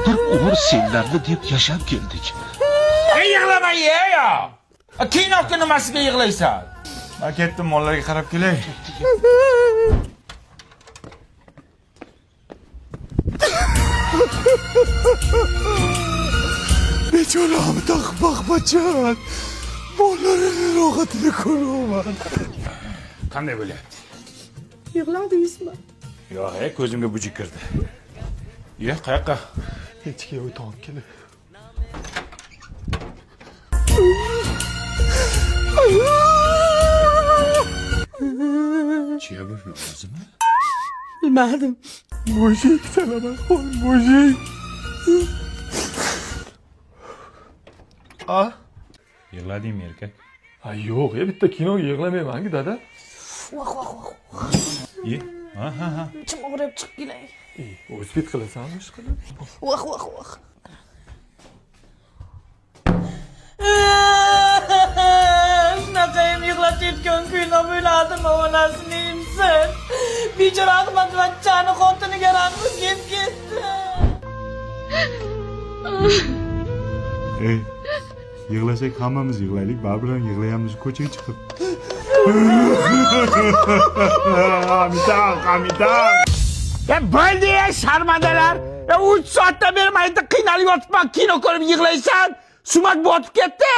Bir umr senlarni deb yashab keldik. Ey yig'lama ya. Kinoga nimasiga yig'laysan? Men ketdim, mollarga qarab kelay. Bechora taqbaqbachan. Mollarini rohatini ko'raman. Qanday bo'lyapti? Yig'ladingizmi? Yo'q, e, ko'zimga bujuk kirdi. Ye, qayoqqa? Echkiga o'tib kelib. Chiya bu o'zimi? Bilmadim. Mujik Salamaxon, mujik. A? Yig'ladingmi erkak? A yo'q, e, bitta kinoga yig'lamayman-ku dada. Voh voh voh. Ye. Ha ha ha. Ichim og'rib chiqib kelay. O'zbek qilasanmi ish qilib? Voh voh voh. Shunaqayam yig'latayotgan kuyni bo'ladimi onasini emsin. Bechora Ahmad vachchani xotiniga rahmi kelib ketdi. Ey, yig'lasak hammamiz yig'laylik, baribir ham yig'layamiz ko'chaga chiqib. Amitab, Amitab. Ya bo'ldi ya sharmandalar. Ya 3 soatdan beri men yerda qiynalib yotibman, kino ko'rib yig'laysan. Sumak botib ketdi.